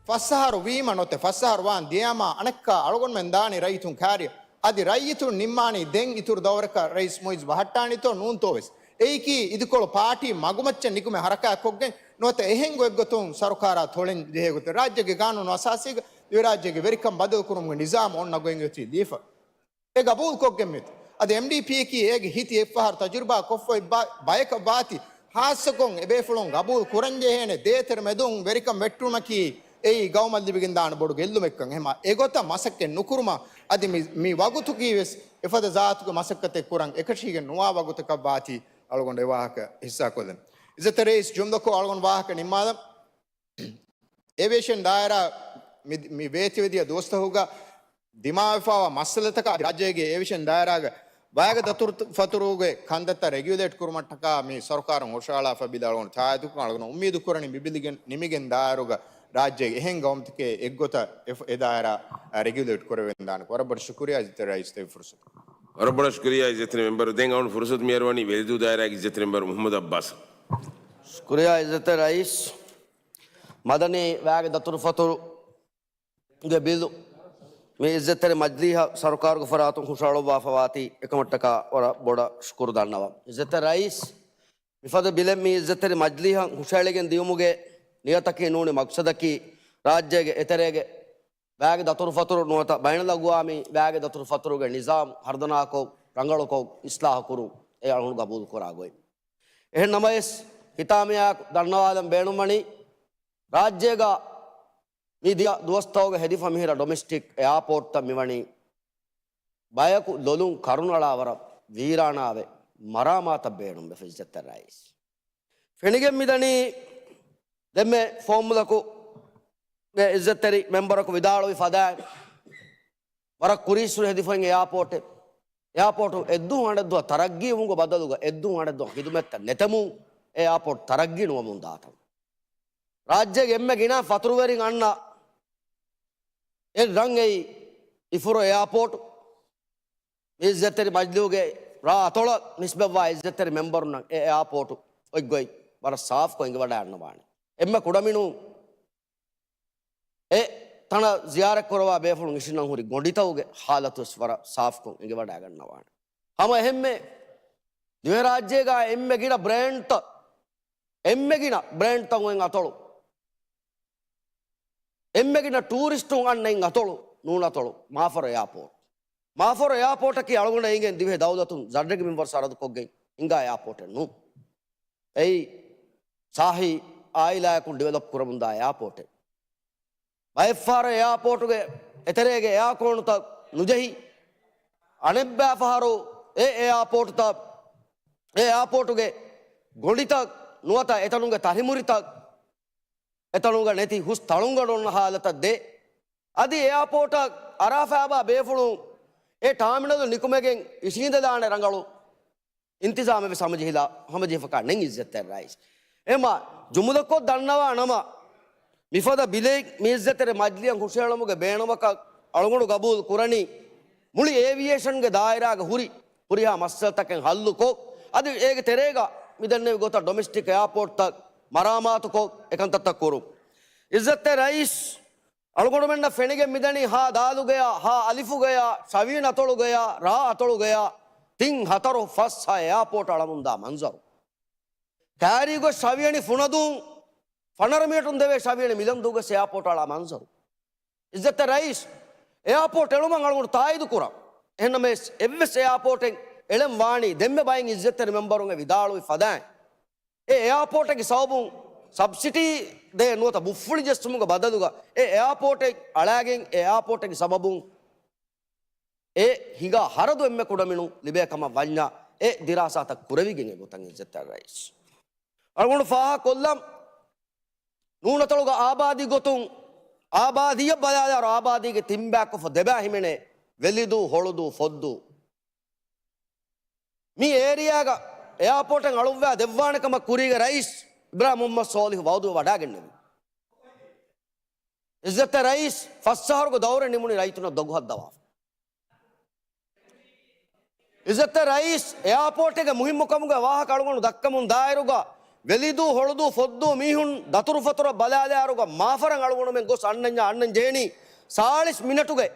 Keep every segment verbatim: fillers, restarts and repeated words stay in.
ފަސްއަހަރު ވީމަ ނޮތެ، ފަސްއަހަރު ވާން ދިޔައިމާ އަނެއްކާ އަޅުގަނޑުމެން ދާނީ ރައްޔިތުން ކާރިއަށް. އަދި ރައްޔިތުން ނިންމާނީ ދެން އިތުރު ދައުރަކަށް ރައީސް މުއިއްޒު ބަހައްޓާނީތޯ ނޫންތޯވެސް. އެއީކީ އިދިކޮޅު ޕާޓީ މަގުމައްޗަށް ނިކުމެ ހަރަކާތްކޮށްގެން ނުވަތަ އެހެން ގޮތްގޮތުން ސަރުކާރާ ތޮޅެން ޖެހޭ ގޮތެއް. ރާއްޖޭގެ ގާނޫނު އަސާސީގަ ދިވެހިރާއްޖޭގެ ވެރިކަން ބަދަލުކުރުމުގެ ނިޒާމު އޮންނަ ގޮތް އޮތީ ލީފަ. އެ ގަބޫލުކޮށްގެން މިތި. އަދި އެމްޑީޕީއަކީ އޭގެ ހިތި އެއްފަހަރު ތަޖުރިބާ ކޮށްފައި ބަ-، ބަޔަކަށް ވާތީ، ހާއްސަކޮށް އެބޭފުޅުން ގަބޫލު ކުރަންޖެހޭނެ ދޭތެރެ މެދުން ވެރިކަން ވެއްޓުމަކީ އެއީ ގައުމަށް ލިބިގެންދާނެ ބޮޑު ގެއްލުމެއްކަން. އެހެމާ އެގޮތަށް މަސައްކަތް ނުކުރުމާ އަދި މި، މި ވަގުތުގައިވެސް އެފަދަ ޒާތުގެ މަސައްކަތެއް ކުރަން އެކަށީގެން ނުވާ ވަގުތަކަށް ވާތީ އަޅުގަނޑު އެ ވާހަކަ ހިއްސާކޮށްލަން. އިއްޒަތްތެރި ރައީސް ޖުމްލަކޮށް އަޅުގަނޑު ވާހަކަ ނިންމާލަން. އޭވިއޭޝަން ދާއިރާ މި، މި ވޭތިވެދިޔަ ދުވަސްތަކުގަ ދިމާވެފައިވާ މައްސަލަތަކާ ރާއްޖޭގެ އޭވިއޭޝަން ދާއިރާގެ ވާގި ދަތުރުފަތުރުގެ ކަންތައްތައް ރެގިއުލޭޓް ކުރުމަށްޓަކާ މި ސަރުކާރުން ހުށަހަޅާފަ ބިލަ އަޅުގަނޑު ތާއީދުކުރަން. އަޅުގަނޑު އުއްމީދު ކުރަނީ މި ބިލުގެ ނިމިގެން ދާއިރުގަ ރާއްޖޭގެ އެހެން ގައުމުތަކެއް އެއްގޮތަށް އެ ފަ-، އެ ދާއިރާ ރެގިއުލޭޓް ކުރެވެންދާނެ. ވަރަށް ބޮޑަށް ޝުކުރިއްޔާ އިއްޒަތްތެރި ރައީސް ދެއްވި ފުރުސަތު. ވަރަށް ބޮޑަށް ޝުކުރިއްޔާ އިއްޒަތްތެރި މެމްބަރު. ދެން އަޅުގަނޑު ފުރުސަތު މިއަރުވަނީ ވެލިދޫ ދާއިރާގެ އިއްޒަތްތެރި މެމްބަރު މުޙައްމަދު އައްބާސް. ޝުކުރިއްޔާ އިއްޒަތްތެރި ރައީސް. މަދަނީ ވާގި ދަތުރުފަތުރު ގެ ބިލު މި އިއްޒަތްތެރި މަޖިލީހަށް ސަރުކާރުގެ ފަރާތުން ހުށަހަޅުއްވާފަ ވާތީ އެކަމަށްޓަކާ ވަރަށް ބޮޑަށް ޝުކުރު ދަންނަވަން. އިއްޒަތްތެރި ރައީސް، މިފަދަ ބިލެއް މި އިއްޒަތްތެރި މަޖިލީހަށް ހުށަހެޅިގެން ދިޔުމުގެ ނިޔަތަކީ ނޫނީ މަގްސަދަކީ ރާއްޖޭގެ އެތެރޭގެ ވާގި ދަތުރުފަތުރު ނުވަތަ ބައިނަލްއަގުވާމީ ވާގި ދަތުރުފަތުރުގެ ނިޒާމް ހަރުދަނާކޮށް، ރަނގަޅުކޮށް، އިސްލާހުކުރުން އެ އަޅުގަނޑު ގަބޫލުކުރާ ގޮތް. އެހެން ނަމަވެސް، ހިތާމަޔާއެކު ދަންނަވާލަން ބޭނުންވަނީ، ރާއްޖޭގަ މި ދިޔަ ދުވަސްތަކުގަ ހެދިފަ މިހިރަ ޑޮމެސްޓިކް އެއާޕޯޓްތައް މިވަނީ ބަޔަކު ލޮލުން ކަރުނަޅާ ވަރަށް ވީރާނާވެ، މަރާމާތަށް ބޭނުންވެފަ އިއްޒަތްތެރި ރައީސް. ފެނިގެން މިދަނީ ދެންމެ ފޯމުލަކު އިއްޒަތްތެރި މެމްބަރަކު ވިދާޅުވި ފަދައިން، ވަރަށް ކުރީއްސުރެ ހެދިފައި އެއާޕޯޓެއް. އެއާޕޯޓު އެއްދުވަހު އަނެއްދުވަހަށް ތަރައްގީވުމުގެ ބަދަލުގަ އެއްދުވަހު އަނެއްދުވަހަށް ޚިދުމަތްތައް ނެތެމުން އެއާޕޯޓް ތަރައްގީ ނުވަމުން ދާތަން. ރާއްޖޭގެ އެންމެ ގިނަ ފަތުރުވެރިން އަންނަ އެއް ރަން އެއީ އިފުރޮ އެއާޕޯޓު. މި އިއްޒަތްތެރި މަޖިލީހުގެ ރާ އަތޮޅަށް ނިސްބަތްވާ އިއްޒަތްތެރި މެމްބަރުންނަށް އެ އެއާޕޯޓު އޮތްގޮތް ވަރަށް ސާފުކޮށް އެނގިވަޑައިގަންނަވާނެ. އެންމެ ކުޑަމިނުން އެ ތަނަށް ޒިޔާރަތްކުރައްވާ ބޭފުޅުން އިށީނަން ހުރި ގޮނޑިތަކުގެ ހާލަތުވެސް ވަރަށް ސާފުކޮށް އެނގިވަޑައިގަންނަވާނެ. ހަމަ އެހެންމެ ދިވެހިރާއްޖޭގަ އެންމެ ގިނަ ބްރޭންޑްތައް، އެންމެ ގިނަ ބްރޭންޑްތައް އޮތް އަތޮޅު، އެންމެ ގިނަ ޓޫރިސްޓުން އަންނަ އޮތް އަތޮޅު ނޫން އަތޮޅު މާފަރު އެއާޕޯޓް. މާފަރު އެއާޕޯޓަކީ އަޅުގަނޑަށް އެނގެން ދިވެހި ދައުލަތުން ޒައްރެއްގެ މިންވަރު ސަރަހަދުކޮށްގެން ހިންގާ އެއާޕޯޓެއް ނޫން. އެއީ ސާހި އާއިލާއަކުން ޑިވެލޮޕް ކުރަމުންދާ އެއާޕޯޓެއް. ބައެއްފަހަރު އެއާޕޯޓުގެ އެތެރޭގެ އެއާކޯނުތައް ނުޖެހި، އަނެއްބައި ފަހަރު އެ އެއާޕޯޓުތައް، އެ އެއާޕޯޓުގެ ގޮނޑިތައް ނުވަތަ އެތަނުގެ ތަރިމުރިތައް އެތަނުގަ ނެތި ހުސް ތަޅުންގަނޑު އޮންނަ ހާލަތަށް ދޭ. އަދި އެއާޕޯޓަށް އަރާފައިވާ ބޭފުޅުން އެ ޓާމިނަލު ނިކުމެގެން އިށީނދެދާނެ ރަނގަޅު އިންތިޒާމެއް ވެސް ހަމަޖެހިލާ، ހަމަޖެހިފަކާ ނެތް އިއްޒަތްތެރި ރައީސް. އެމާ ޖުމުލަކޮށް ދަންނަވާ ނަމަ، މިފަދަ ބިލެއް މި އިއްޒަތްތެރި މަޖިލީހަށް ހުށަހެޅުމުގެ ބޭނުމަކަށް އަޅުގަނޑު ގަބޫލު ކުރަނީ، މުޅި އޭވިއޭޝަންގެ ދާއިރާގަ ހުރި ހުރިހާ މައްސަލަތަކެއް ހައްލުކޮށް، އަދި އޭގެ ތެރޭގަ މިދެންނެވި ގޮތަށް ޑޮމެސްޓިކް އެއާޕޯޓްތައް މަރާމާތުކޮށް، އެކަންތައްތައް ކުރުން. އިއްޒަތްތެރި ރައީސް، އަޅުގަނޑުމެންނަށް ފެނިގެން މިދަނީ ހާ ދާލުގަޔާ، ހާ އަލިފުގަޔާ، ޝަވިޔަނި އަތޮޅުގަޔާ، ރާ އަތޮޅުގަޔާ، ތިން ހަތަރު ފަސް ހަ އެއާޕޯޓް އަޅަމުންދާ މަންޒަރު. ކާރީގޮސް ޝަވިޔަނި ފުނަދޫން، ފަނަރަ މީޓަރުން ދެވޭ ޝަވިޔަނި މިލަންދޫގަސް އެއާޕޯޓް އަޅާ މަންޒަރު. އިއްޒަތްތެރި ރައީސް، އެއާޕޯޓް އެޅުމަށް އަޅުގަނޑު ތާއީދު ކުރަން. އެހެންނަމަވެސް، އެއްވެސް އެއާޕޯޓެއް އެޅެން ވާނީ، ދެންމެ ބައެއް އިއްޒަތްތެރި މެމްބަރުން އެ ވިދާޅުވި ފަދައިން، އެ އެއާޕޯޓެއްގެ ސަބަބުން ސަބްސިޑީ ދޭ ނުވަތަ ބުއްފުޅި ޖެއްސުމުގެ ބަދަލުގަ، އެ އެއާޕޯޓެއް އަޅާގެން، އެ އެއާޕޯޓެއްގެ ސަބަބުން އެ ހިނގާ ހަރަދު އެންމެ ކުޑަމިނުން ލިބޭ ކަމަށް ވަންޏާ، އެ ދިރާސާތައް ކުރެވިގެން އެ ގޮތަށް އިއްޒަތްތެރި ރައީސް. އަޅުގަނޑު ފާހަގަކޮށްލަން، ނޫނަތޮޅުގަ އާބާދީ ގޮތުން، އާބާދީއަށް ބަލާލާރު، އާބާދީގެ ތިންބައިކޮށްފަ ދެބައި ހިމެނޭ ވެލިދޫ، ހޮޅުދޫ، ފޮއްދޫ. މި އޭރިއާގަ އެއާޕޯޓެއް އަޅުއްވާ ދެއްވާނެ ކަމަށް ކުރީގެ ރައީސް އިބްރާހިމް މުހައްމަދު ސޯލިހު ވައުދުވެވަޑައިގެންނެވި. އިއްޒަތްތެރި ރައީސް ފަސް އަހަރުގެ ދައުރެއް ނިމުނީ ރައްޔިތުންނަށް ދޮގު ހައްދަވާފަ. އިއްޒަތްތެރި ރައީސް އެއާޕޯޓެއްގެ މުހިއްމުކަމުގެ ވާހަކަ އަޅުގަނޑު ދައްކަމުން ދާއިރުގަ ވެލިދޫ ހޮޅުދޫ ފޮއްދޫ މީހުން ދަތުރުފަތުރަށް ބަލާލާއިރުގަ މާފަރަށް އަޅުގަނޑުމެން ގޮސް އަންނަންޏާ އަންނަން ޖެހެނީ ސާޅީސް މިނެޓުގެ،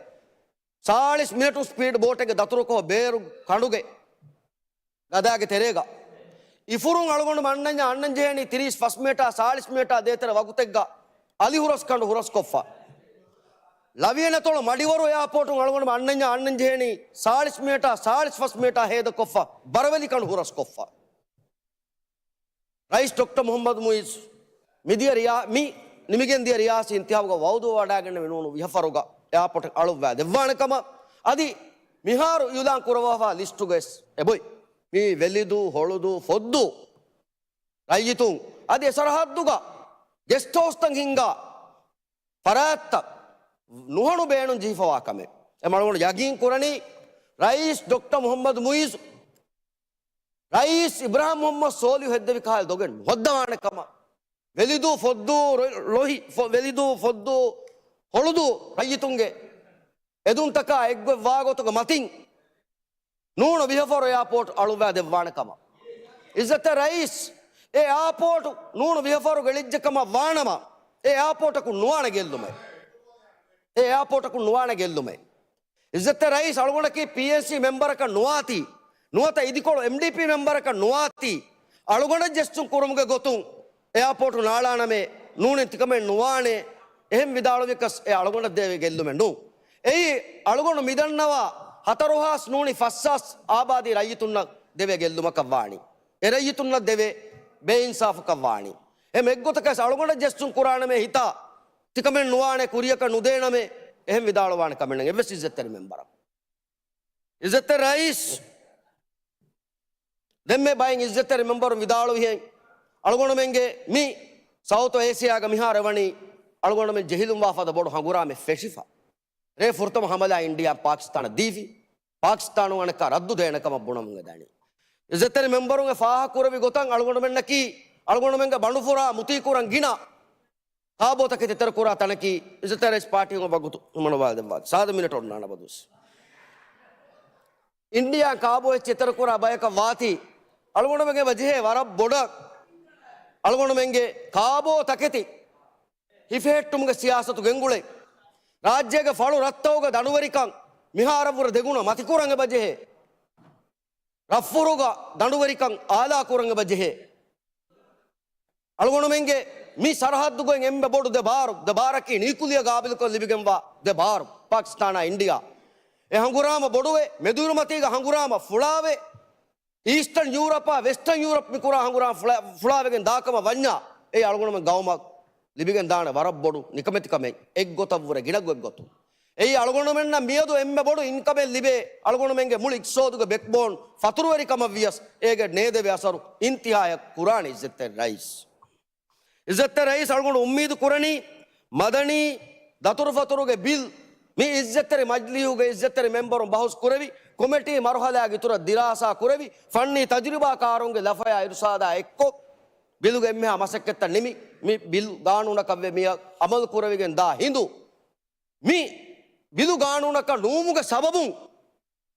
ސާޅީސް މިނެޓު ސްޕީޑް ބޯޓެއްގެ ދަތުރުކޮށް ބޭރު ކަނޑުގެ ގަދައިގެ ތެރޭގަ. އިފުރުން އަޅުގަނޑުމެން އަންނަންޏާ އަންނަން ޖެހެނީ ތިރީސް ފަސް މީޓާ، ސާޅީސް މީޓާ ދޭތެރެ ވަގުތެއްގަ އަލި ހުރަސް ކަނޑު ހުރަސްކޮށްފަ. ލަވިޔަނަތޮޅު މަޑިވަރު އެއާޕޯޓުން އަޅުގަނޑުމެން އަންނަންޏާ އަންނަން ޖެހެނީ ސާޅީސް މީޓާ، ސާޅީސް ފަސް މީޓާ ހޭދަކޮށްފަ، ބަރަވެލި ކަނޑު ހުރަސްކޮށްފަ. ރައީސް ޑޮކްޓަރ މުޙައްމަދު މުޢިއްޒު މިދިޔަ ރިޔާ-، މި ނިމިގެން ދިޔަ ރިޔާސީ އިންތިހާބުގަ ވަޢުދުވެވަޑައިގެންނެވި ނޫނު ވިހަ ފަރުގަ އެއާޕޯޓަށް އަޅުއްވާ ދެއްވާނެ ކަމަށް އަދި މިހާރު އިޢުލާން ކުރައްވާފާ ލިސްޓުގައި ވެސް އެބޮތް. މި ވެލިދޫ ހޮޅުދޫ ފޮއްދޫ ރައްޔިތުން އަދި އެ ސަރަހައްދުގަ ގެސްޓް ހައުސްތައް ހިންގާ ފަރާތްތައް ނުހަނު ބޭނުން ޖެހިފަވާ ކަމެއް. އެ މަޅުގަނޑު ޔަގީން ކުރަނީ ރައީސް ޑޮކްޓަރ މުޙައްމަދު މުޢިއްޒު، ރައީސް އިބްރާހިމް މުޙައްމަދު ސޯލިހު ހެއްދެވި ކަހަލަ ދޮގެއް ނުހައްދަވާނެ ކަމަށް. ވެލިދޫ ފޮއްދޫ ރޮ-، ލޮހި، ފޮ-، ވެލިދޫ ފޮއްދޫ ހޮޅުދޫ ރައްޔިތުންގެ އެދުންތަކާ އެއްގޮތް ވާގޮތުގެ މަތިން ނޫނު ވިހަފަރު އެއާޕޯޓް އަޅުވާ ދެއްވާނެ ކަމަށް. އިއްޒަތްތެރި ރައީސް، އެ އެއާޕޯޓް ނޫނު ވިހަފަރުގަ އެޅިއްޖެ ކަމަށް ވާނަމަ، އެ އެއާޕޯޓަކުން ނުވާނެ ގެއްލުމެއް. އެ އެއާޕޯޓަކުން ނުވާނެ ގެއްލުމެއް. އިއްޒަތްތެރި ރައީސް އަޅުގަނޑަކީ ޕީއެންސީ މެމްބަރަކަށް ނުވާތީ، ނުވަތަ އިދިކޮޅު އެމްޑީޕީ މެމްބަރަކަށް ނުވާތީ، އަޅުގަނޑަށް ޖެއްސުން ކުރުމުގެ ގޮތުން އެއާޕޯޓު ނާޅާނަމޭ، ނޫނީ ތިކަމެއް ނުވާނެ. އެހެން ވިދާޅުވިޔަކަސް އެ އަޅުގަނޑަށް ދެވޭ ގެއްލުމެއް ނޫން. އެއީ އަޅުގަނޑު މިދަންނަވާ ހަތަރުހާސް ނޫނީ ފަސްހާސް އާބާދީ ރައްޔިތުންނަށް ދެވޭ ގެއްލުމަކަށް ވާނީ. އެ ރައްޔިތުންނަށް ދެވޭ ބޭއިންސާފަކަށް ވާނީ. އެ އެއްގޮތަކަސް އަޅުގަނޑަށް ޖެއްސުން ކުރާނަމޭ ހިތާ، ތިކަމެއް ނުވާނެ، ކުރިޔަކަށް ނުދޭނަމޭ، އެހެން ވިދާޅުވާނެ ކަމެއް ނެތް އެއްވެސް އިއްޒަތްތެރި މެމްބަރަށް. އިއްޒަތްތެރި ރައީސް، ދެންމެ ބައެއް އިއްޒަތްތެރި މެމްބަރުން ވިދާޅުވިހެން، އަޅުގަނޑުމެންގެ މި ސައުތު އޭސިއާގަ މިހާރު ވަނީ އަޅުގަނޑުމެން ޖެހިލުންވާ ފަދަ ބޮޑު ހަނގުރާމަ ފެށިފަ. ރޭ ފުރަތަމަ ހަމަލާ އިންޑިއާ ޕާކިސްތާނަށް ދީފި. ޕާކިސްތާނު އަނެއްކާ ރައްދު ދޭނެ ކަމަށް ބުނަމުން އެދަނީ. އިއްޒަތްތެރި މެމްބަރުން އެ ފާހަގަކުރެއްވި ގޮތަށް އަޅުގަނޑުމެންނަކީ އަޅުގަނޑުމެންގެ ބަނޑުފުރާ މުތީކުރަން ގިނަ ކާބޯތަކެތި އެތެރެކުރާ ތަނަކީ އިއްޒަތްތެރި ރައީސް ޕާޓީ އޮން ވަގުތު ހިމަނަވާ ދެއްވާ. ސާދަ މިނެޓް އޮންނާނަ ބަދުސް. އިންޑިއާ ކާބޯ އެއްޗެއް އެތެރެކުރާ ބަޔަކަށް ވާތީ، އަޅުގަނޑުމެން އެބަ ޖެހޭ ވަރަށް ބޮޑަށް އަޅުގަނޑުމެންގެ ކާބޯ ތަކެތި ހިފެހެއްޓުމުގެ ސިޔާސަތު ގެންގުޅެ، ރާއްޖޭގެ ފަޅު ރަށްތަކުގެ ދަނޑުވެރިކަން މިހާރަށްވުރެ ދެގުނަ މަތިކުރަން އެބަ ޖެހޭ. ރަށްފުރުގަ ދަނޑުވެރިކަން އާލާކުރަން އެބަ ޖެހޭ. އަޅުގަނޑުމެންގެ މި ސަރަހައްދުގައި އެންމެ ބޮޑު ދެ ބާރު، ދެ ބާރަކީ ނީކުލިޔަށް ގާބިލުކޮށް ލިބިގެންވާ ދެ ބާރު، ޕާކިސްތާނާ އިންޑިއާ. އެ ހަނގުރާމަ ބޮޑުވެ، މެދުއިރުމަތީގަ ހަނގުރާމަ ފުޅާވެ، އީސްޓަން ޔޫރަޕާ ވެސްޓަން ޔޫރަޕް މިކުރާ ހަނގުރާމަ ފުޅާ-، ފުޅާވެގެން ދާކަމަށް ވަންޏާ، އެ އަޅުގަނޑުމެން ގައުމަށް ލިބިގެން ދާނެ ވަރަށް ބޮޑު ނިކަމެތިކަމެއް އެއްގޮތަށްވުރެ ގިނަ ގޮތްގޮތުން. އެއީ އަޅުގަނޑުމެންނަށް މިއަދު އެންމެ ބޮޑު އިންކަމެއް ލިބޭ، އަޅުގަނޑުމެންގެ މުޅި އިޤްތިޞާދުގެ ބެކްބޯން ފަތުރުވެރިކަމަށް ވިޔަސް އޭގެ ނޭދެވޭ އަސަރު އިންތިހާޔަށް ކުރާނެ އިއްޒަތްތެރި ރައީސް. އިއްޒަތްތެރި ރައީސް އަޅުގަނޑު އުއްމީދު ކުރަނީ މަދަނީ ދަތުރުފަތުރުގެ ބިލް މި އިއްޒަތްތެރި މަޖްލީހުގެ އިއްޒަތްތެރި މެމްބަރުން ބަހުސް ކުރެވި، ކޮމެޓީ މަރުހަލާގެ އިތުރަށް ދިރާސާ ކުރެވި، ފަންނީ ތަޖުރިބާކާރުންގެ ލަފަޔާ އިރުސާދާ އެއްކޮށް، ބިލުގެ އެންމެހާ މަސައްކަތްތައް ނިމި، މި ބިލް ގާނޫނަކަށްވެ މިއަށް އަމަލު ކުރެވިގެން ދާ ހިނދު، މި ބިލު ގާނޫނަކަށް ނުވުމުގެ ސަބަބުން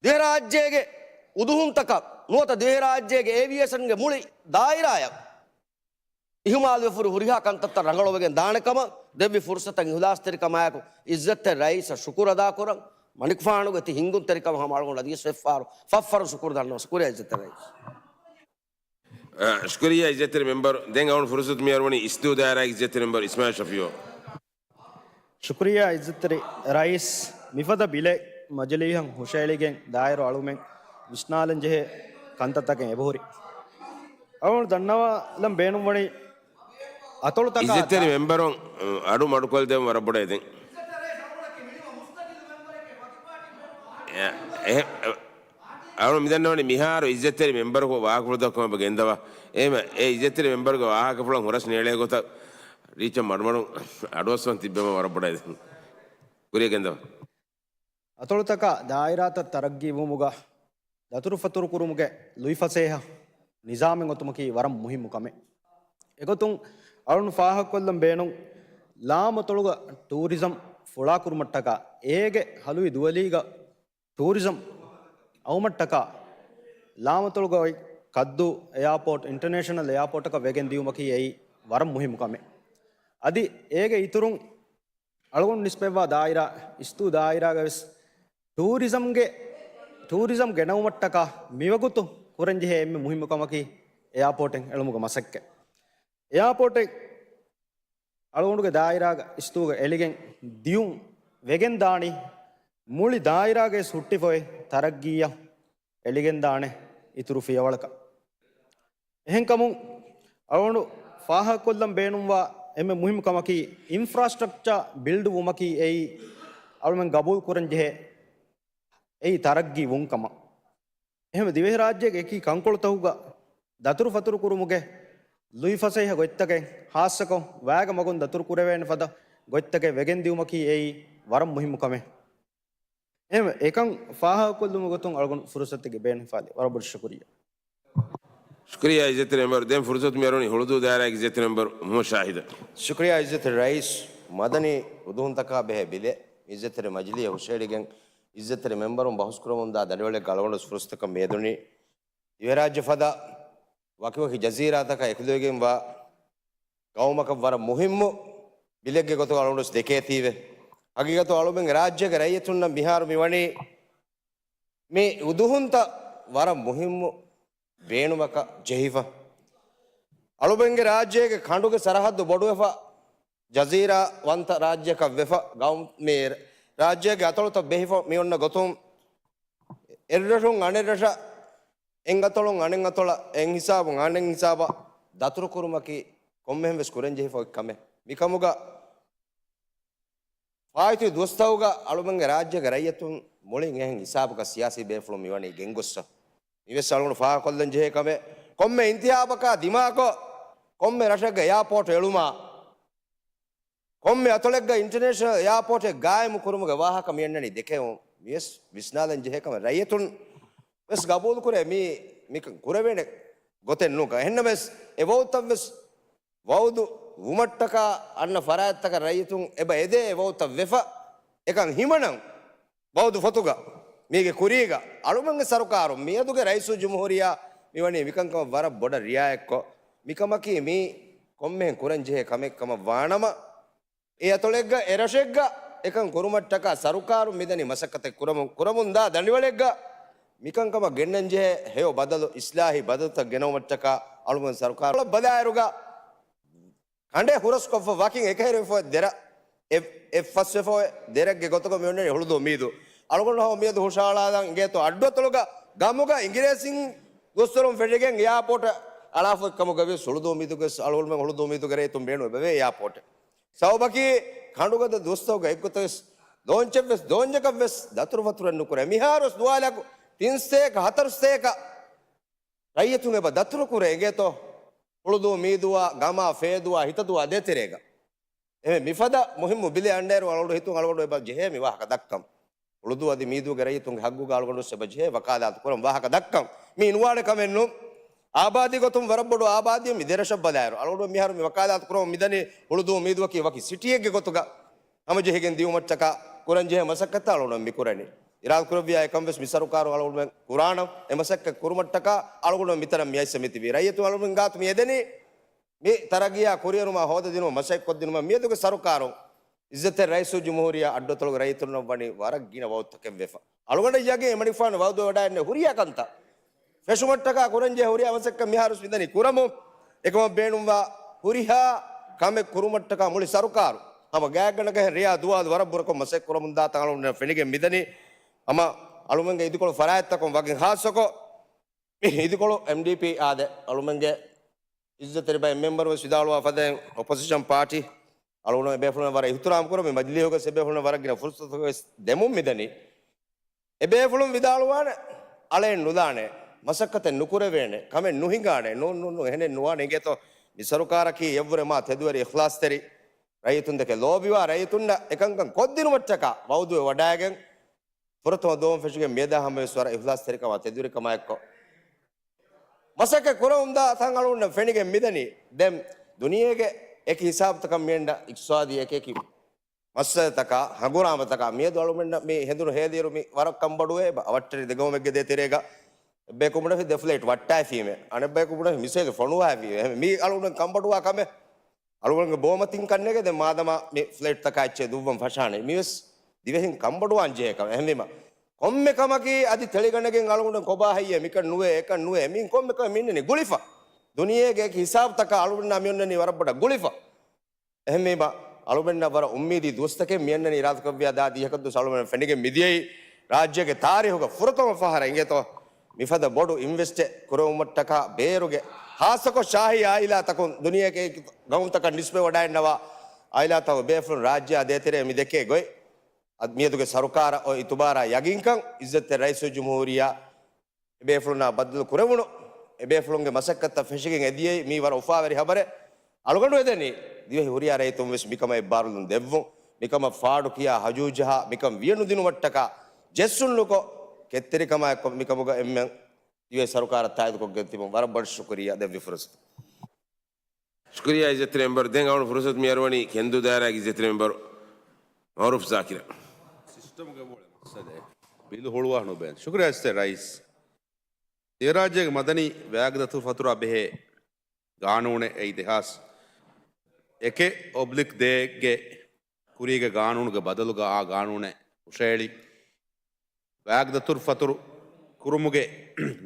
ދިވެހިރާއްޖޭގެ އުދުހުންތަކަށް ނުވަތަ ދިވެހިރާއްޖޭގެ އޭވިއޭޝަންގެ މުޅި ދާއިރާއަށް އިހުމާލުވެފަ ހުރި ހުރިހާ ކަންތައްތައް ރަނގަޅުވެގެން ދާނެ ކަމަށް ދެއްވި ފުރުސަތަށް އިހުލާސްތެރިކަމާއެކު އިއްޒަތްތެރި ރައީސަށް ޝުކުރު އަދާކުރަން. މަނިކުފާނުގެ ތި ހިންގުންތެރިކަމަށް ހަމަ އަޅުގަނޑު އަދިވެސް ފައްފަހަރު، ފައްފަހަރު ޝުކުރު ދަންނަވަން. ޝުކުރިއްޔާ އިއްޒަތްތެރި ރައީސް. އަ، ޝުކުރިއްޔާ އިއްޒަތްތެރި މެމްބަރު. ދެން އަޅުގަނޑު ފުރުސަތު މި އަރުވަނީ އިސްދޫ ދާއިރާގެ އިއްޒަތްތެރި މެމްބަރު އިސްމާއިލް ޝަފީއު. ޝުކުރިއްޔާ އިއްޒަތްތެރި ރައީސް، މިފަދަ ބިލެއް މަޖިލީހަށް ހުށައެޅިގެން ދާއިރު އަޅުމެން ވިސްނާލަން ޖެހޭ ކަންތައްތަކެއް އެބަހުރި. އަޅުގަނޑު ދަންނަވާލަން ބޭނުންވަނީ އަތޮޅުތަކާ އިއްޒަތްތެރި ދާ- މެމްބަރުން، އަޑު މަޑުކޮށްލަދޭން ވަރަށް ބޮޑަށް އެދެން. އެ، އެ، އަޅު މިދަންނަވަނީ މިހާރު އިއްޒަތްތެރި މެމްބަރަކު ވާހަކަފުޅު ދައްކަމުން އެބަ ގެންދަވާ. އެހެމަ އެ އިއްޒަތްތެރި މެމްބަރުގެ ވާހަކަފުޅަށް ހުރަސް ނޭޅޭ ގޮތަށް ރީއްޗަށް މަޑުމަޑުން އަޑުއައްސަވަން ތިއްބެމަ ވަރަށް ބޮޑަށް އެދެން. ކުރިޔަށް ގެންދަވާ. އަތޮޅުތަކާ ދާއިރާތައް ތަރައްގީ ވުމުގަ ދަތުރުފަތުރު ކުރުމުގެ ލުއިފަސޭހަ ނިޒާމެއް އޮތުމަކީ ވަރަށް މުހިއްމު ކަމެއް. އެގޮތުން އަޅުން ފާހަގަކޮށްލަން ބޭނުން، ލާމަތޮޅުގަ ޓޫރިޒަމް ފުޅާކުރުމަށްޓަކާ އޭގެ ހަލުވި ދުވަލީގަ ޓޫރިޒަމް އައުމަށްޓަކާ ލާމަތޮޅުގައި ކައްދޫ އެއާޕޯޓް އިންޓަރނޭޝަނަލް އެއާޕޯޓަކަށް ވެގެން ދިޔުމަކީ އެއީ ވަރަށް މުހިއްމު ކަމެއް. އަދި އޭގެ އިތުރުން އަޅުގަނޑު ނިސްބަތްވާ ދާއިރާ، އިސްތޫ ދާއިރާގަ ވެސް ޓޫރިޒަމްގެ، ޓޫރިޒަމް ގެނައުމަށްޓަކާ މިވަގުތު ކުރަންޖެހޭ އެންމެ މުހިއްމު ކަމަކީ އެއާޕޯޓެއް އެޅުމުގެ މަސައްކަތް. އެއާޕޯޓެއް އަޅުގަނޑުގެ ދާއިރާގަ އިސްތޫގަ އެޅިގެން ދިޔުން ވެގެން ދާނީ މުޅި ދާއިރާގައި ހުއްޓިފައި ތަރައްގީއަށް އެޅިގެންދާނެ އިތުރު ފިޔަވަޅަކަށް. އެހެންކަމުން އަޅުގަނޑު ފާހަގަކޮށްލަން ބޭނުންވާ އެންމެ މުހިއްމު ކަމަކީ އިންފްރާސްޓްރަކްޗާ ބިލްޑް ވުމަކީ އެއީ އަޅުމެން ގަބޫލު ކުރަންޖެހޭ އެއީ ތަރައްގީ ވުން ކަމަށް. އެހެންވެ، ދިވެހިރާއްޖޭގެ އެކި ކަންކޮޅުތަކުގަ ދަތުރުފަތުރު ކުރުމުގެ ލުއިފަސޭހަ ގޮތްތަކެއް، ހާއްސަކޮށް ވައިގަ މަގުން ދަތުރު ކުރެވޭނެ ފަދަ ގޮތްތަކެއް ވެގެން ދިއުމަކީ އެއީ ވަރަށް މުހިއްމު ކަމެއް. އެހެންވެ، އެކަން ފާހަގަކޮށްލުމުގެ ގޮތުން އަޅުގަނޑު ފުރުސަތުގެ ބޭނުން ހިފާލި. ވަރަށް ބޮޑަށް ޝުކުރިއްޔާ. ޝުކުރިއްޔާ އިއްޒަތްތެރި މެމްބަރު. ދެން ފުރުސަތު މިއަރުނީ ހުޅުދޫ ދާއިރާގެ އިއްޒަތްތެރި މެމްބަރު މުހައްމަދު ޝާހިދަށް. ޝުކުރިއްޔާ އިއްޒަތްތެރި ރައީސް. މަދަނީ އުދުހުންތަކާ ބެހޭ ބިލެއް އިއްޒަތްތެރި މަޖިލީހަށް ހުށައެޅިގެން އިއްޒަތްތެރި މެމްބަރުން ބަހުސްކުރަމުންދާ ދަނޑިވަޅެއްގަ އަޅުގަނޑު ފުރުސަތަކަށް މިއަދުނީ. ދިވެހިރާއްޖެ ފަދަ ވަކިވަކި ޖަޒީރާތަކަށް އެކުލެވިގެންވާ ގައުމަކަށް ވަރަށް މުހިއްމު ބިލެއްގެ ގޮތުގަ އަޅުގަނޑު ދެކޭތީވެ. ހަގީގަތު އަޅުމެންގެ ރާއްޖޭގެ ރައްޔިތުންނަށް މިހާރު މިވަނީ މި އުދުހުންތައް ވަރަށް މުހިއްމު ބޭނުމަކަށް ޖެހިފަ. އަޅުމެންގެ ރާއްޖޭގެ ކަނޑުގެ ސަރަހައްދު ބޮޑުވެފަ، ޖަޒީރާ ވަންތަ ރާއްޖެއަކަށް ވެފަ، ގައުމް މި ރާއްޖޭގެ އަތޮޅުތައް ބެހިފަ މި އޮންނަ ގޮތުން، އެއްރަށުން އަނެއްރަށަށް އެއްއަތޮޅުން އަނެއްއަތޮޅަށް އެއްހިސާބުން އަނެއްހިސާބަށް ދަތުރުކުރުމަކީ ކޮންމެހެން ވެސް ކުރަންޖެހިފަ އޮތް ކަމެއް. މިކަމުގަ ފާއިތުވި ދުވަސްތަކުގަ އަޅުމެންގެ ރާއްޖޭގެ ރައްޔިތުން މުޅިން އެހެން ހިސާބަކަށް ސިޔާސީ ބޭފުޅުން މިވަނީ ގެންގޮއްސަ. މިވެސް އަޅުގަނޑު ފާހަގަކޮށްލަން ޖެހޭ ކަމެއް، ކޮންމެ އިންތިހާބަކާ ދިމާކޮށް، ކޮންމެ ރަށެއްގަ އެއާޕޯޓް އެޅުމާ، ކޮންމެ އަތޮޅެއްގަ އިންޓަރނޭޝަނަލް އެއާޕޯޓެއް ގާއިމު ކުރުމުގެ ވާހަކަ މިއަންނަނީ ދެކެވުން. މިވެސް ވިސްނާލަން ޖެހޭ ކަމެއް. ރައްޔިތުން ވެސް ގަބޫލުކުރޭ މީ، މިކަން ކުރެވޭނެ ގޮތެއް ނޫން. އެހެންނަމަވެސް އެ ވައުދުތައް ވެސް ވައުދު ވުމަށްޓަކާ އަންނަ ފަރާތްތަކަށް ރައްޔިތުން އެބަ އެދޭ އެ ވައުދުތައް ވެފަ. އެކަން ހިމަނަން ވައުދު ފޮތުގަ މީގެ ކުރީގަ އަޅުމެންގެ ސަރުކާރުން މިއަދުގެ ރައީސުލްޖުމްހޫރިއްޔާ މިވަނީ މިކަންކަމަށް ވަރަށް ބޮޑަށް ރިއާޔަތްކޮށް، މިކަމަކީ މީ ކޮންމެހެން ކުރަންޖެހޭ ކަމެއް ކަމަށް ވާނަމަ، އެ އަތޮޅެއްގަ އެ ރަށެއްގަ އެކަން ކުރުމަށްޓަކާ ސަރުކާރުން މިދަނީ މަސައްކަތެއް ކުރަމުން، ކުރަމުންދާ ދަނޑިވަޅެއްގަ މިކަންކަމަށް ގެންނަންޖެހޭ ހެޔޮ ބަދަލު، އިސްލާހީ ބަދަލުތައް ގެނައުމަށްޓަކާ އަޅުމެން ސަރުކާރު ބަލާއިރުގަ ކަނޑެއް ހުރަސްކޮށްފަ ވަކިން އެކަހެރިވެފަ ދެރަ، އެ، އެއްފަސްވެފަ ދެރައެއްގެ ގޮތުގަ މިއޮންނަނީ ހުޅުދޫ މީދޫ. އަޅުގަނޑު ހަމަ މިއަދު ހުށަހަޅާލަން އިނގޭތޯ އައްޑުއަތޮޅުގަ ގަމުގަ އިނގިރޭސިން ދުވަސްވަރުން ފެށިގެން އެއާޕޯޓަށް އަޅާފަ އޮތްކަމުގަވިޔަސް ހުޅުދޫ މީދޫގެ ވެސް އަޅުގަނޑުމެން ހުޅުދޫ މީދޫގެ ރައްޔިތުން ބޭނުން އެބަވޭ އެއާޕޯޓެއް. ސަބަބަކީ ކަނޑުގަދަ ދުވަސްތަކުގަ އެއްގޮތަށް ވެސް ދޯންޗެއް ވެސް، ދޯންޏަކަށް ވެސް ދަތުރުފަތުރެއް ނުކުރޭ. މިހާރުވެސް ދުވާލަކު ތިން ސަތޭކަ، ހަތަރު ސަތޭކަ ރައްޔިތުން އެބަ ދަތުރުކުރޭ އިނގޭތޯ ހުޅުދޫ މީދޫއާ، ގަމާ، ފޭދޫއާ، ހިތަދޫއާ ދޭތެރޭގަ. އެހެން މިފަދަ މުހިއްމު ބިލެއް އަންނައިރު އަޅުގަނޑު ހިތުން އަޅުގަނޑު އެބަ ޖެހޭ މި ވާހަކަ ދައްކަން. ހުޅުދޫ އަދި މީދޫގެ ރައްޔިތުންގެ ހައްގުގަ އަޅުގަނޑު ވެސް އެބަ ޖެހޭ ވަކާލާތު ކުރަން ވާހަކަ ދައްކަން. މީ ނުވާނެ ކަމެއް ނޫން. އާބާދީ ގޮތުން ވަރަށް ބޮޑު އާބާދީ މި ދެރަށަށް ބަލާއިރު އަޅުގަނޑު މިހާރު މި ވަކާލާތު ކުރަމުން މިދަނީ ހުޅުދޫ މީދޫއަކީ ވަކި ސިޓީއެއްގެ ގޮތުގަ ހަމަޖެހިގެން ދިއުމަށްޓަކާ ކުރަންޖެހޭ މަސައްކަތްތައް އަޅުގަނޑު މި ކުރަނީ. އިރާދަކުރެއްވިއްޔާ އެކަން ވެސް މި ސަރުކާރުން އަޅުގަނޑުމެން ކުރާނަން. އެ މަސައްކަތް ކުރުމަށްޓަކާ އަޅުގަނޑުމެން މިތަނަށް މިއައިސް މިތިބީ. ރައްޔިތުން އަޅުގަނޑުމެން ގާތު މި އެދެނީ މި ތަރައްގީއާ ކުރިއެރުމާ ހޯދަދިނުމަށް މަސައްކަތް ކޮށްދިނުމަށް. މިއަދުގެ ސަރުކާރުން އިއްޒަތްތެރި ރައީސުލްޖުމްހޫރިއްޔާ އައްޑުއަތޮޅުގެ ރައްޔިތުންނަށް ވަނީ ވަރަށް ގިނަ ވައުދުތަކެއް ވެފަ. އަޅުގަނޑަށް ޔަގީން އެމަނިކުފާނު ވައުދުވެވަޑައިގެންނެ ހުރިހާ ކަންތައް ފެށުމަށްޓަކާ ކުރަންޖެހޭ ހުރިހާ މަސައްކަތް މިހާރުވެސް މިދަނީ ކުރަމުން. އެކަމަށް ބޭނުންވާ ހުރިހާ ކަމެއް ކުރުމަށްޓަކާ މުޅި ސަރުކާރު ހަމަ ގާތްގަނޑަކަށް ރެޔާ ދުވާލު ވަރަށް ބުރަކޮށް މަސައްކަތް ކުރަމުންދާތަން އަޅުގަނޑު ފެނިގެން މިދަނީ. ހަމަ އަޅުމެންގެ އިދިކޮޅު ފަރާތްތަކުން ވަކިން ހާއްސަކޮށް މި އިދިކޮޅު އެމްޑީޕީ އާދެ، އަޅުމެންގެ އިއްޒަތްތެރި ބައެއް މެމްބަރު ވެސް ވިދާޅުވާ ފަދައިން އޮޕޮޒިޝަން ޕާޓީ އަޅުގަނޑު އެބޭފުޅުން ވަރަށް އިޙްތިރާމް ކުރަން މި މަޖިލީހުގަ އެބޭފުޅުން ވަރަށް ގިނަ ފުރުސަތު ވެސް ދެމުން މިދަނީ. އެބޭފުޅުން ވިދާޅުވާނެ އަޅެއް ނުލާނެ، މަސައްކަތެއް ނުކުރެވޭނެ، ކަމެއް ނުހިނގާނެ، ނޫން ނޫން ނޫން އެހެނެއް ނުވާނެ އިނގޭތޯ މި ސަރުކާރަކީ އެއްވުރެ މާ ތެދުވެރި އިޚްލާޞްތެރި ރައްޔިތުންދެކެ ލޯބިވާ ރައްޔިތުންނަށް އެކަންކަން ކޮށްދިނުމަށްޓަކާ ވައުދުވެ ވަޑައިގެން ފުރަތަމަ ދުވަހުން ފެށިގެން މިއަދާ ހަމަވެސް ވަރަށް އިޚްލާޞްތެރިކަމާ ތެދުވެރިކަމާއެއްކޮށް މަސައްކަތް ކުރަމުންދާ ތަން އަޅުގަނޑަށް ފެނިގެން މިދަނީ. ދެން ދުނިޔޭގެ އެކި ހިސާބުތަކަށް މިއަންނަ އިޤްތިޞާދީ އެކިއެކި މައްސަލަތަކާ، ހަނގުރާމަތަކާ މިއަދު އަޅުގަނޑަށް މި ހެނދުނު ހޭލިއިރު މި ވަރަށް ކަންބޮޑުވޭ. އަވަށްޓެރި ދެގައުމެއްގެ ދޭތެރޭގަ އެއްބަޔަކު ބުނެފި ދެ ފްލައިޓް ވައްޓާފީމެ، އަނެއްބަޔަކު ބުނެފި މިސޭލު ފޮނުވާފީމެ. މީ އަޅުގަނޑު ކަންބޮޑުވާ ކަމެއް. އަޅުގަނޑުގެ ބޯމަތިން ކަންނޭގެ ދެން މާދަމާ މި ފްލައިޓްތަކާ އެއްޗެއް ދުއްވަން ފަށާނެ. މިވެސް ދިވެހިން ކަންބޮޑުވާން ޖެހޭ ކަމެއް. އެހެންވީމަ، ކޮންމެ ކަމަކީ އަދި ތެޅިގަނެގެން އަޅުގަނޑު ކޮބާ ހެއްޔޭ، މިކަން ނުވޭ، އެކަން ނުވޭ، މި ކޮންމެ ކަމެއް މި އިންނަނީ ގުޅިފަ. ދުނިޔޭގެ އެކި ހިސާބުތަކާ އަޅުގަނޑުންނާ މި އޮންނަނީ ވަރަށް ބޮޑަށް ގުޅިފަ. އެހެންވީމަ، އަޅުމެންނަށް ވަރަށް އުއްމީދީ ދުވަސްތަކެއް މިއަންނަނީ. އިރާދަކުރެއްވިޔާ ދާ ދިހަކަށް ދުވަސް އަޅުމެން ފެނިގެން މިދިޔައީ ރާއްޖޭގެ ތާރީހުގަ ފުރަތަމަ ފަހަރަށް އިނގޭތޯ މިފަދަ ބޮޑު އިންވެސްޓެއް ކުރެވުމަށްޓަކާ ބޭރުގެ، ހާއްސަކޮށް ޝާހީ އާއިލާތަކުން، ދުނިޔޭގެ ގައުމުތަކަށް ނިސްބަތް ވަޑައިންނަވާ އާއިލާތަކު ބޭފުޅުން ރާއްޖެއާ ދޭތެރޭ މި ދެކޭ ގޮތް. އަދި މިއަދުގެ ސަރުކާރަށް އޮތް އިތުބާރާ ޔަގީންކަން އިއްޒަތްތެރި ރައީސުލްޖުމްހޫރިއްޔާ އެބޭފުޅުންނާ ބައްދަލު ކުރެވުނު، އެބޭފުޅުންގެ މަސައްކަތަށް ފެށިގެން އެދިޔައީ މީ ވަރަށް އުފާވެރި ހަބަރެއް. އަޅުގަނޑު އެދެނީ ދިވެހި ހުރިހާ ރައްޔިތުން ވެސް މިކަމަށް އެއްބާރުލުން ދެއްވުން، މިކަމަށް ފާޑުކިޔާ ހަޖޫޖަހާ، މިކަން ވިޔަ ނުދިނުމަށްޓަކާ ޖެއްސުން ނުކޮށް، ކެތްތެރިކަމާއެކު މިކަމުގަ އެންމެން ދިވެހި ސަރުކާރަށް ތާއީދުކޮށްގެން ތިބުން ވަރަށް ބޮޑަށް ޝުކުރިއްޔާ ދެއްވި ފުރުސަތު. ޝުކުރިއްޔާ އިއްޒަތްތެރި މެމްބަރު. ދެން އަޅުގަނޑު ފުރުސަތު މި އަރުވަނީ ކެންދޫ ދާއިރާގެ އިއްޒަތްތެރި މެމްބަރު މައުރޫފް ޒާކިރަށް. ސިސްޓަމްގެ މުޅި މައްސަލައެއް. ބިލު ހުޅުވާ ނުބޭން. ޝުކުރިއްޔާ އިއްޒަތްތެރި ރައީސް. ދިވެހިރާއްޖޭގެ މަދަނީ ވައިގަދަތުރުފަތުރާ ބެހޭ ގާނޫނެއް އެއީ ދެހާސް އެކެއް އޮބްލިކް ދޭގެ ކުރީގެ ގާނޫނުގެ ބަދަލުގަ އާ ގާނޫނެއް ހުށައެޅި، ވައިގަދަތުރުފަތުރު ކުރުމުގެ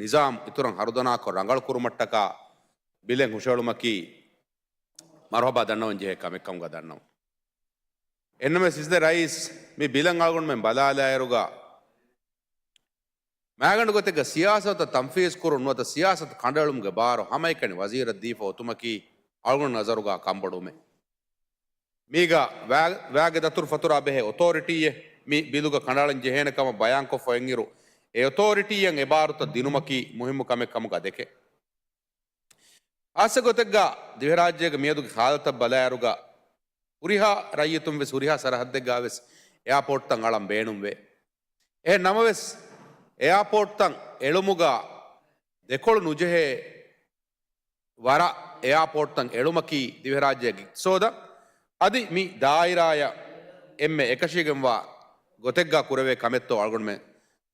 ނިޒާމް އިތުރަށް ހަރުދަނާކޮށް ރަނގަޅު ކުރުމަށްޓަކާ ބިލެއް ހުށައެޅުމަކީ މަރުހަބާ ދަންނަވަން ޖެހޭ ކަމެއް ކަމުގަ ދަންނަވަން. އެހެންނަމަވެސް އިއްޒަތްތެރި ރައީސް، މި ބިލަށް އަޅުގަނޑުމެން ބަލާލާއިރުގަ، މައިގަނޑު ގޮތެއްގަ ސިޔާސަތަށް ތަންފީޒް ކުރުން ނުވަތަ ސިޔާސަތު ކަނޑައެޅުމުގެ ބާރު ހަމައެކަނި ވަޒީރަށް ދީފަ އޮތުމަކީ އަޅުގަނޑު ނަޒަރުގަ ކަންބޮޑުވުމެއް. މީގަ ވައި-، ވައިގެ ދަތުރު ފަތުރާ ބެހޭ އޮތޯރިޓީއެއް މި ބިލުގަ ކަނޑައަޅަން ޖެހޭނެ ކަމަށް ބަޔާންކޮށްފަ އޮތްއިރު، އެ އޮތޯރިޓީއަށް އެ ބާރުތައް ދިނުމަކީ މުހިއްމު ކަމެއް ކަމުގަ ދެކެ. ހާއްސަ ގޮތެއްގަ ދިވެހިރާއްޖޭގެ މިއަދުގެ ހާލަތަށް ބަލާއިރުގަ، ހުރިހާ ރައްޔިތުން ވެސް ހުރިހާ ސަރަހައްދެއްގަ ވެސް އެއާޕޯޓްތައް އަޅަން ބޭނުންވޭ. އެހެން ނަމަވެސް، އެއާޕޯޓްތައް އެޅުމުގަ ދެކޮޅު ނުޖެހޭ ވަރަށް އެއާޕޯޓްތައް އެޅުމަކީ ދިވެހިރާއްޖޭގެ އިޤްތިޞާދަށް އަދި މި ދާއިރާއަށް އެންމެ އެކަށީގެންވާ ގޮތެއްގަ ކުރެވޭ ކަމެއްތޯ އަޅުގަނޑުމެން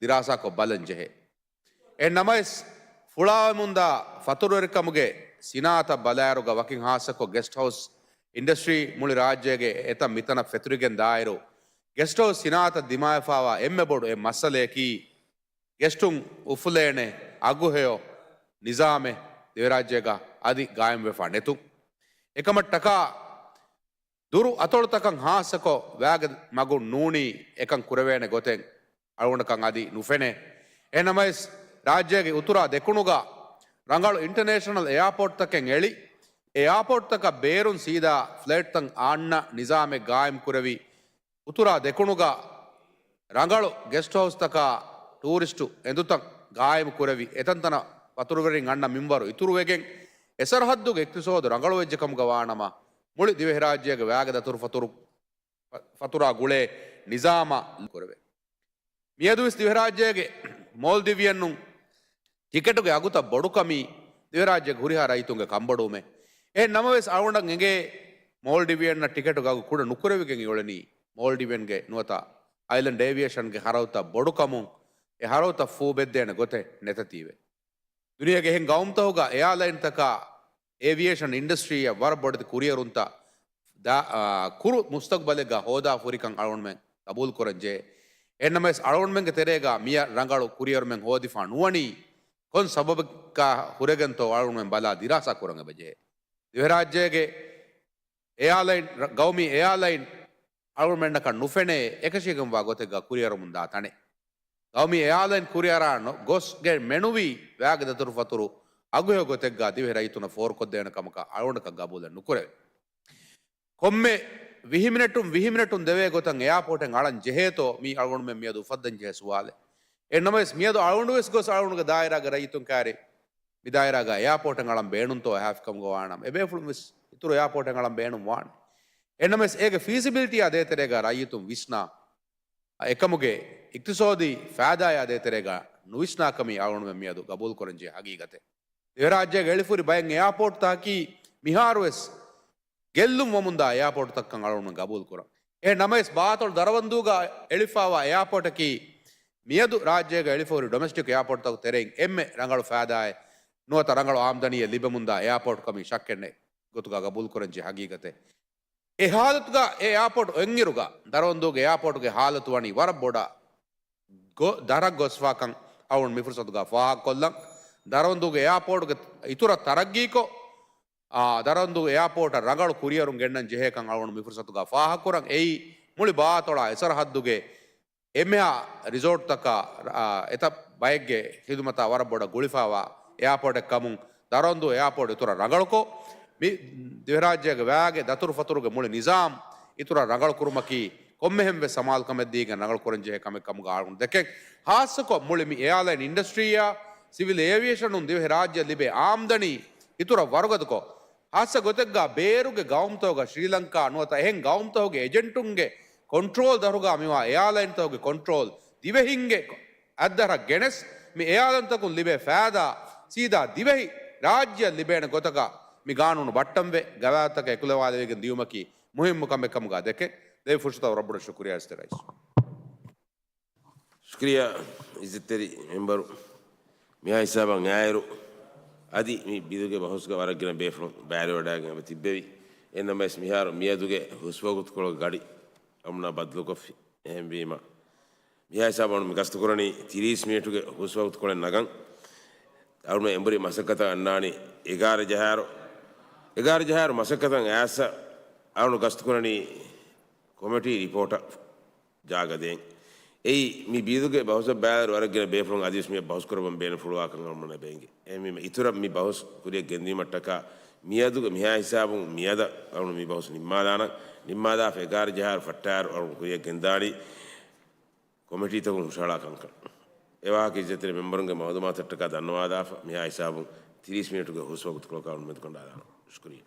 ދިރާސާކޮށް ބަލަން ޖެހޭ. އެހެން ނަމަވެސް، ފުޅާވަމުންދާ ފަތުރުވެރިކަމުގެ ސިނާއަތަށް ބަލާއިރުގަ ވަކިން ހާއްސަކޮށް ގެސްޓް ހައުސް އިންޑަސްޓްރީ މުޅި ރާއްޖޭގެ އެތައް މިތަނަށް ފެތުރިގެން ދާއިރު، ގެސްޓް ހައުސް ސިނާއަތަށް ދިމާވެފާވާ އެންމެ ބޮޑު އެއް މައްސަލަޔަކީ، ގެސްޓުން އުފުލޭނެ އަގުހެޔޮ ނިޒާމެއް ދިވެހިރާއްޖޭގަ އަދި ގާއިމްވެފާ ނެތުން. އެކަމަށްޓަކާ ދުރު އަތޮޅުތަކަށް ހާއްސަކޮށް ވައިގެ މަގުން ނޫނީ އެކަން ކުރެވޭނެ ގޮތެއް އަޅުގަނޑަކަށް އަދި ނުފެނޭ. އެހެންނަމަވެސް، ރާއްޖޭގެ އުތުރާ ދެކުނުގަ ރަނގަޅު އިންޓަނޭޝަނަލް އެއާޕޯޓްތަކެއް އެޅި، އެ އެއާޕޯޓްތަކަށް ބޭރުން ސީދާ ފްލައިޓްތައް އާންނަ ނިޒާމެއް ގާއިމް ކުރެވި، އުތުރާ ދެކުނުގަ ރަނގަޅު ގެސްޓް ހައުސްތަކާ ޓޫރިސްޓު އެނދުތައް ގާއިމު ކުރެވި، އެތަންތަނަށް ފަތުރުވެރިން އަންނަ މިންވަރު އިތުރުވެގެން، އެ ސަރަހައްދުގެ އިޤްތިޞާދު ރަނގަޅުވެއްޖެ ކަމުގަ ވާނަމަ، މުޅި ދިވެހިރާއްޖޭގެ ވައިގެ ދަތުރު ފަތުރު، ފަ-، ފަތުރާ ގުޅޭ ނިޒާމަށް ކުރެވޭ. މިއަދުވެސް ދިވެހިރާއްޖޭގެ މޯލްޑިވިއަނުން ޓިކެޓުގެ އަގުތައް ބޮޑުކަމީ ދިވެހިރާއްޖޭގެ ހުރިހާ ރައްޔިތުންގެ ކަންބޮޑުވުމެއް. އެހެން ނަމަވެސް، އަޅުގަނޑަށް އެނގޭ މޯލްޑިވިއަންނަށް ޓިކެޓުގެ އަގު ކުޑަ ނުކުރެވިގެން އިއުޅެނީ މޯލްޑިވިއަންގެ ނުވަތަ އައިލެންޑް އޭވިއޭޝަންގެ ހަރަދުތައް ބޮޑުކަމުން، އެ ހަރަދުތައް ފޫބެއްދޭނެ ގޮތެއް ނެތަތީވެ. ދުނިޔޭގެ އެހެން ގައުމުތަކުގަ އެއާލައިންތަކާ އޭވިއޭޝަން އިންޑަސްޓްރީއަށް ވަރަށް ބޮޑެތި ކުރިއެރުންތައް ދާ-، އާ، ކުރު މުސްތަގްބަލެއްގަ ހޯދާ ހުރިކަން އަޅުގަނޑުމެން ގަބޫލުކުރަން ޖެހޭ. އެހެންނަމަވެސް، އަޅުގަނޑުމެންގެ ތެރޭގަ މިއަށް ރަނގަޅު ކުރިއެރުމެއް ހޯދިފާ ނުވަނީ ކޮން ސަބަބަކާ ހުރެގެންތޯ އަޅުގަނޑުމެން ބަލާ ދިރާސާ ކުރަން އެބަޖެހޭ. ދިވެހިރާއްޖޭގެ އެއާލައިން، ރަ-، ގައުމީ އެއާލައިން އަޅުގަނޑުމެންނަކަށް ނުފެނޭ، އެކަށީގެންވާ ގޮތެއްގަ ކުރިއަރަމުންދާ ތަނެއް. ގައުމީ އެއާލައިން ކުރިއަރާ ނޮ-، ގޮސްގެން މެނުވީ ވައިގެ ދަތުރުފަތުރު އަގުހެޔޮ ގޮތެއްގަ ދިވެހި ރައްޔިތުންނަށް ފޯރުކޮށްދޭނެ ކަމަކަށް އަޅުގަނޑަކަށް ގަބޫލެއް ނުކުރެވޭ. ކޮންމެ ވިހި މިނެޓުން ވިހި މިނެޓުން ދެވޭ ގޮތަށް އެއާޕޯޓެއް އަޅަން ޖެހޭތޯ މީ އަޅުގަނޑުމެން މިއަދު އުފައްދަން ޖެހޭ ސުވާލެއް. އެހެންނަމަވެސް މިއަދު އަޅުގަނޑުވެސް ގޮސް އަޅުގަނޑުގެ ދާއިރާގެ ރައްޔިތުން ކާރި މި ދާއިރާގަ އެއާޕޯޓެއް އަޅަން ބޭނުންތޯ އެހާފިކަމުގަ ވާނަމަ، އެބޭފުޅުން ވެސް އިތުރު އެއާޕޯޓެއް އަޅަން ބޭނުން ވާނެ. އެހެންނަމަވެސް އޭގެ ފީސިބިލިޓީއާ ދޭތެރޭގަ ރައްޔިތުން ވިސްނާ، އެކަމުގެ އިޤްތިޞާދީ ފައިދާއާ ދޭތެރޭގަ ނުވިސްނާކަމީ އަޅުގަނޑުމެން މިއަދު ގަބޫލުކުރަންޖެހޭ ހަގީގަތެއް. ދިވެހިރާއްޖޭގެ އެޅިފުރި ބައެއް އެއާޕޯޓްތަކަކީ މިހާރުވެސް ގެއްލުން ވަމުންދާ އެއާޕޯޓްތަކަކަށް އަޅުގަނޑުމެން ގަބޫލުކުރަން. އެހެން ނަމަވެސް، ބާތޮޅު ދަރަވަންދޫގަ އެޅިފާވާ އެއާޕޯޓަކީ މިއަދު ރާއްޖޭގަ އެޅިފަހުރި ޑޮމެސްޓިކް އެއާޕޯޓްތަކުގެ ތެރެއިން އެންމެ ރަނގަޅު ފައިދާއެއް ނުވަތަ ރަނގަޅު އާމްދަނީއެއް ލިބެމުންދާ އެއާޕޯޓްކަމީ ޝައްކެއްނެތް ގޮތުގަ ގަބޫލުކުރަންޖެހޭ ހަގީގަތެއް. އެ ހާލަތުގަ އެ އެއާޕޯޓް އޮތްއިރުގަ ދަރަންދޫގެ އެއާޕޯޓްގެ ހާލަތު ވަނީ ވަރަށް ބޮޑަށް ގޮ-، ދަރަށް ގޮސްފާކަން އަޅުގަނޑު މި ފުރުސަތުގަ ފާހަގަކޮށްލަން. ދަރަންދޫގެ އެއާޕޯޓްގެ އިތުރަށް ތަރައްގީކޮށް، އާ، ދަރަންދޫ އެއާޕޯޓަށް ރަނގަޅު ކުރިއަރުން ގެންނަން ޖެހޭކަން އަޅުގަނޑު މި ފުރުސަތުގަ ފާހަގަކުރަން. އެއީ މުޅި ބާ އަތޮޅާ އެސަރަހައްދުގެ އެންމެހާ ރިސޯޓްތަކާ، އާ، އެތައް ބައެއްގެ ޚިދުމަތާ ވަރަށް ބޮޑަށް ގުޅިފައިވާ އެއާޕޯޓެއް ކަމުން ދަރަންދޫ އެއާޕޯޓް އިތުރަށް ރަނގަޅުކޮށް، މި ދިވެހިރާއްޖޭގެ ވައިގެ ދަތުރުފަތުރުގެ މުޅި ނިޒާމް އިތުރަށް ރަނގަޅުކުރުމަކީ ކޮންމެހެން ވެސް ސަމާލުކަމެއްދީގެން ރަނގަޅުކުރަންޖެހޭ ކަމެއް ކަމުގަ އަޅުގަނޑު ދެކެން. ހާއްސަކޮށް މުޅި މި އެއާލައިން އިންޑަސްޓްރީއާ ސިވިލް އޭވިއޭޝަނުން ދިވެހިރާއްޖެ ލިބޭ އާމްދަނީ އިތުރަށް ވަރުގަދަކޮށް، ހާއްސަ ގޮތެއްގަ ބޭރުގެ ގައުމުތަކުގަ ޝްރީލަންކާ ނުވަތަ އެހެން ގައުމުތަކުގެ އެޖެންޓުންގެ ކޮންޓްރޯލް ދަށުގަ މިވާ އެއާލައިންތަކުގެ ކޮންޓްރޯލް ދިވެހިންގެ އަތްދަށަށް ގެނެސް، މި އެއާލަންތަކުން ލިބޭ ފައިދާ ސީދާ ދިވެހި ރާއްޖެއަށް ލިބޭނެ ގޮތަކަށް މި ގާނޫނު ބައްޓަންވެ، ގަވާއިދުތަކަށް އެކުލަވާލެވިގެން ދިޔުމަކީ މުހިއްމު ކަމެއް ކަމުގަ ދެކެން. ދެވި ފުރުސަތަށް ވަރަށް ބޮޑަށް ޝުކުރިއްޔާ އިއްޒަތްތެރި ރައީސް. ޝުކުރިއްޔާ އިއްޒަތްތެރި މެމްބަރު. މިހާ ހިސާބަށް އައިއިރު، އަދި މި ބިލުގެ ބަހުސްގަ ވަރަށް ގިނަ ބޭފުޅުން ބައިވެރިވެވަޑައިގެން ތިއްބެވި. އެހެންނަމަވެސް މިހާރު މިއަދުގެ ހުސްވަގުތުކޮޅުގެ ގަޑި އަމުނާ ބަދަލުކޮށްފި. އެހެންވީމަ، މިހާ ހިސާބަށް މި ގަސްތުކުރަނީ ތިރީސް މިނެޓުގެ ހުސްވަގުތުކޮޅެއް ނަގަން. އަޅުގަނޑު އެނބުރި މަސައްކަތަށް އަންނާނީ އެގާރަ ޖަހާއިރު، އެގާރަ ޖަހާއިރު މަސައްކަތަށް އައިސް އަޅުގަނޑު ގަސްތުކުރަނީ ކޮމިޓީ ރިޕޯޓަށް ޖާގަ ދޭން. އެއީ، މި ބިލުގެ ބަހުސަށް ބައިވެރި ވަރަށް ގިނަ ބޭފުޅުން އަދިވެސް މި ބަހުސް ކުރައްވަން ބޭނުންފުޅުވާކަން އަޅުގަނޑަށް އެނގޭ. އެހެންވީމަ، އިތުރަށް މި ބަހުސް ކުރިއަށް ގެންދިއުމަށްޓަކާ، މިއަދުގެ މިހާ ހިސާބުން މިއަދަށް އަޅުގަނޑު މި ބަހުސް ނިންމާލާނަން. ނިންމާލާފަ އެގާރަ ޖަހާއިރު ފައްޓާއިރު އަޅުގަނޑު ކުރިއަށް ގެންދާނީ ކޮމިޓީތަކުން ހުށަހަޅާ ކަންކަން. އެވާހަކަ އިއްޒަތްތެރި މެމްބަރުންގެ މައުލޫމާތުތައްޓަކާ ދަންނަވާލާފަ، މިހާ ހިސާބުން ތިރީސް މިނެޓުގެ ހުސްވަގުތުކޮޅަކަށް އަޅުގަނޑު މެދުކަނޑާލާނަން. ޝުކުރިއްޔާ.